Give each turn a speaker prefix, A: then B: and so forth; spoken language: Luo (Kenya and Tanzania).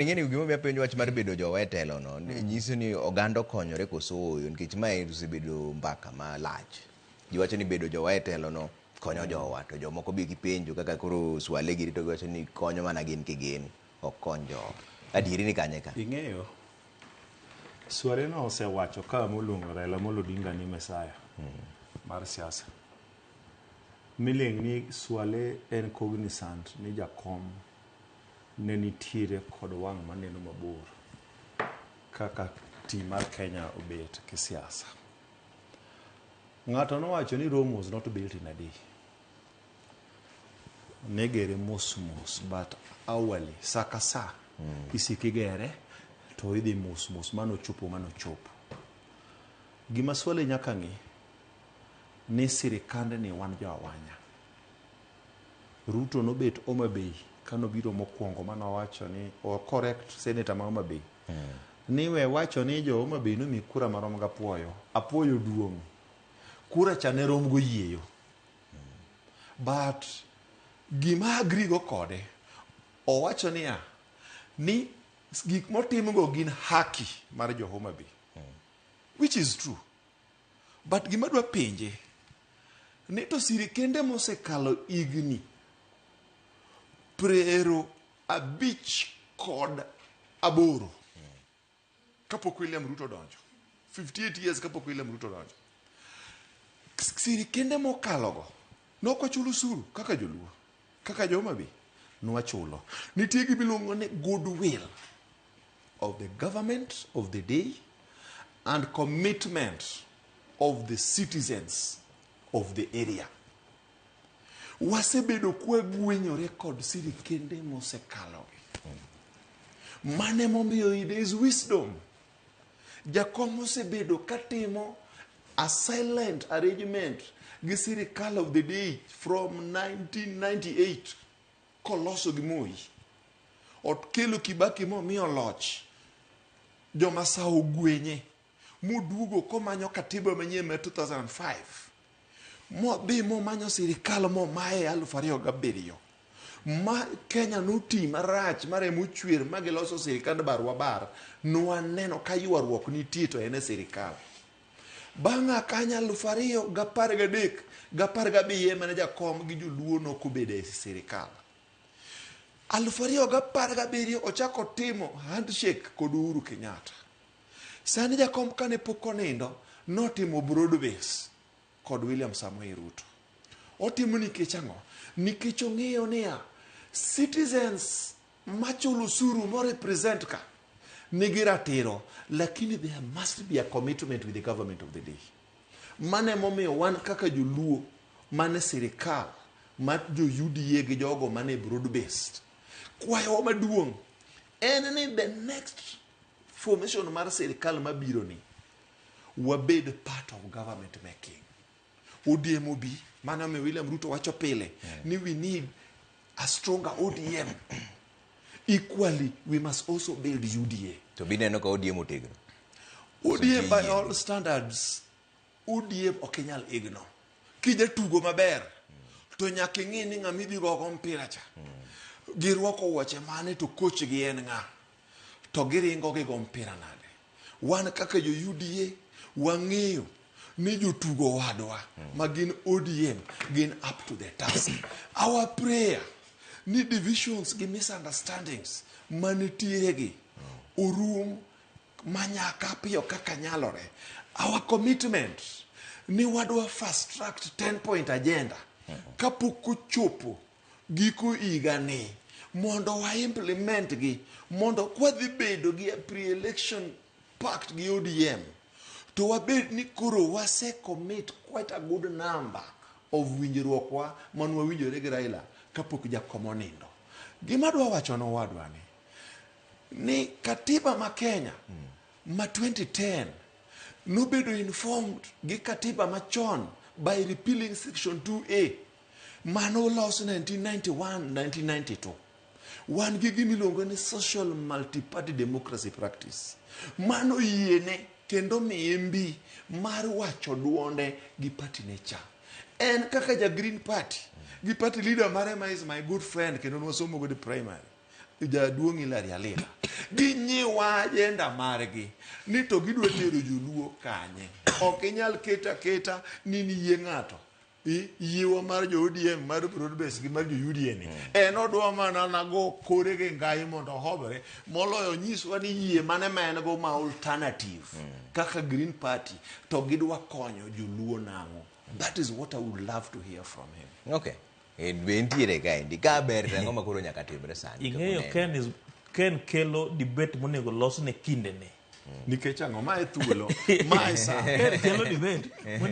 A: Ing'eni gimomiyo apenjo wach mar bedo jowa e telo no, nyiso ni oganda okonyore koso ooyo, nikech mae osebedo mbaka malach. Ji wacho ni bedo jowa e telo no konyo jowa, to jomoko be gipenjo kaka koro Swale giri to giwacho ni konyo mana gin kigin, ok kony jowa. Adieri ni kanye ka?
B: Ing'eyo, Swale no osewacho ka moluongo Raila Amolo Odinga ni Messiah mar siasa. Miling' ni Swale en cognizant ni jakom ne nitiere kod wang' maneno mabor kaka tim mar Kenya obet kisiasa. Ng'ato nowacho ni Rome was not built in a day. Negere mos mos but hourly, sa ka sa isiko igere to idhi mos mos manochopo manochopo. Gima Swale nyaka ng'e ni sirikandni wan jo awanya. Ruto nobet Homa Bay kanobiro mokwongo manowacho ni o correct senator ma Homa Bay ni we wacho ni jo Homa Bay nomi kura marom gapuoyo apuoyo duong' kura cha ne rom goyieyo but gima agree go kode owacho niya ni gik motimgo gin haki mar jo Homa Bay which is true. But gima dwa penje ni to sirikende mosekalo higni 58 kapok William Ruto donjo, 58 years kapok William Ruto donjo, sirikende mokalogo nok wachulo osuru kaka joluo, kaka jo Homa Bay nwachulo. Nitie gima iluongo ni goodwill of the government of the day and commitment of the citizens of the area. Wasebedo kwagwenyore kod sirikende mosekalogi. Mano emomiyo there is wisdom. Jakom osebedo katimo a silent arrangement gi sirikal of the day from 1998 koloso gi Moi. Okelo Kibaki momiyo loch. Joma ogwenye moduogo komanyo katiba manyien mar 2005 modhi momanyo sirikal momaye 2007 ma Kenya noti marach maremo chwer ma giloso sirikand barwa bar nwaneno ka ywaruok nitie to en e sirikal. Bang' kanyo 2013 g'17 mane jakom gi joluo nokobedo e sirikal. 2017 ochako timo handshake kod Uhuru Kenyatta. Sani jakom kane pok onindo notimo broad base kod William Samoei Ruto. Otimo nikech ang'o? Nikech ong'eyo niya, citizens machulo osuru mo represent ka nigi ratiro, lakini there must be a commitment with the government of the day. Mano emomiyo wan kaka joluo mane sirikal mar jo UDA gi jogo mane broad based, kwayowa maduong' en ni the next formation mar sirikal mabiro ni wabed part of government making. ODM obi, mano omiyo William Ruto wacho pile ni we need a stronger ODM. Equally, we must also build UDA.
A: To bineno ka ODM otegno.
B: ODM by all standards, ODM ok inyal ignore. Kijatugo maber, to nyaka ing'i ni ng'ama idhi gogo mpira cha. Girwako wuoche mane to coach gi en ng'a. To giringo gigo mpira nade. Wan kaka jo UDA wang'eyo ni jotugo wadwa ma gin ODM gin up to the task. Our prayer ni divisions gi misunderstandings manitiere gi orum manyaka piyo kaka nyalore. Our commitment ni wadwa fast track 10 point agenda kapok ochopo giko higa ni mondo wa implement gi mondo kwadhi bedo gi a pre-election pact gi ODM to wabed ni koro wase commit quite a good number of winjruokwa manwawinjore gi Raila kapok jakom onindo. Gima adwa wacho nowadwa ni ni katiba ma Kenya ma 2010 nobedo informed gi katiba machon by repealing section 2A manolos 1991 1992. Wan gi gima iluongo ni social multi-party democracy practice. Mano yiene kendo miye mbi mar wacho duonde gi party ne cha. En kaka ja Green Party gi party leader mare ma is my good friend kendo nwasomo godo e primary. Jaduong' Hilary Alila ginyiwa agenda margi ni to gidwa tero joluo kanye. Ok inyal keta keta ni niyie ng'ato. Yiewa mar jo ODM mar broad base gi mar jo UDA ni en odwa mana nago kore gi ngai mondo ohobre moloyo nyiswa ni yie mane ma en go ma alternative kaka Green Party to gidwa konyo joluo nang'o. That is what I would love to hear from him.
A: Okay. Be nitiere kaendi. Ka ber to ang'o ma koro nyaka timre sani?
C: Ing'eyo Ken is Ken kelo debate monego los ne kindene.
B: Nikech ang'o? Mae thuolo. Mae sa.
C: Ken kelo debate monego